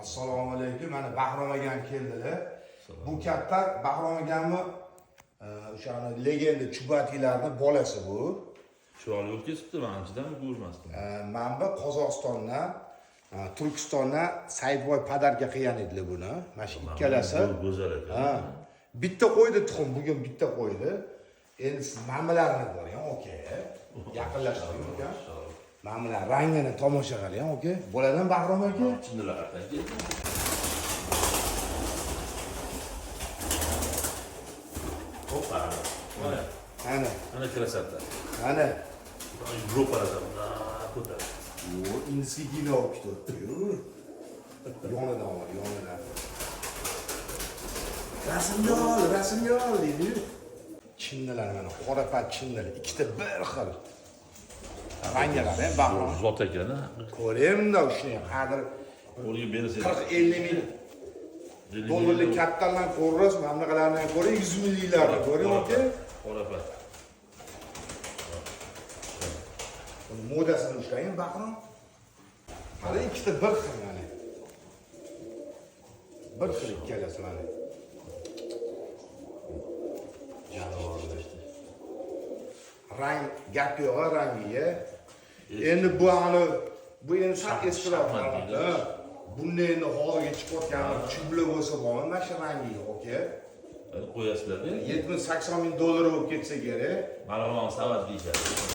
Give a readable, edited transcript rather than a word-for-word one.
Assalomu alaykum. Mana Bahrom akam keldilar. Bu katta Bahrom akamni o'shani legenda Chubatilarni bolasi bu. Chiroyli bo'lib ketibdi, man anchadan ko'rmasdim. Mana bu Qozog'istondan, Turkistondan Saidboy padarka qilgan edilar buni. Mana shu ikkalasi. Go'zal ekan. Ha. Bitta qo'ydi tuxum, bugun bitta qo'ydi. Endi siz mamilarni ko'ring, aka. Yaqinlashtiring aka. Mamilar rangini tomosha qiling, aka. Bo'ladimi Bahrom aka? Chinnilar qayerdan keldi? Hoppa. Mana, Ana, mana красота. Ana. Yevropalardan bundan ko'tarib. O, inisi kino olib ketyapti-yu. Yonidan ol, yonidan. Rasmga ol, rasmga ol deydi-yu. Chinnilar mana qorapat chinnilar, ikkita bir xil. Rangilar, Bahrom. Zot ekan, ha. Ko'ring-da shuni qadr Qo'lga bersa 40-50 ming dollarlik kapitaldan ko'rasiz, mana bunaqalarni ham ko'ring, 100 mingliklarni ko'ring, aka. Qorapat. Buni modasini ushlang, Bahrom. Hali ikkita bir xil mana. Bir xil ikkalasi mana. Jonivorlar. Rang gap yo'q rangiga. Endi bu hali bu endi sal eskiroq. Shaxmat deydi. Ha. Bunda endi hozirgi chiqayotgan chubla bo'lsa bormi, mana shu rangiga, aka. Qo'yasizlar-da. 70-80 ming dollar bo'lib ketsa kerak. Marg'ilon savat deyishadi.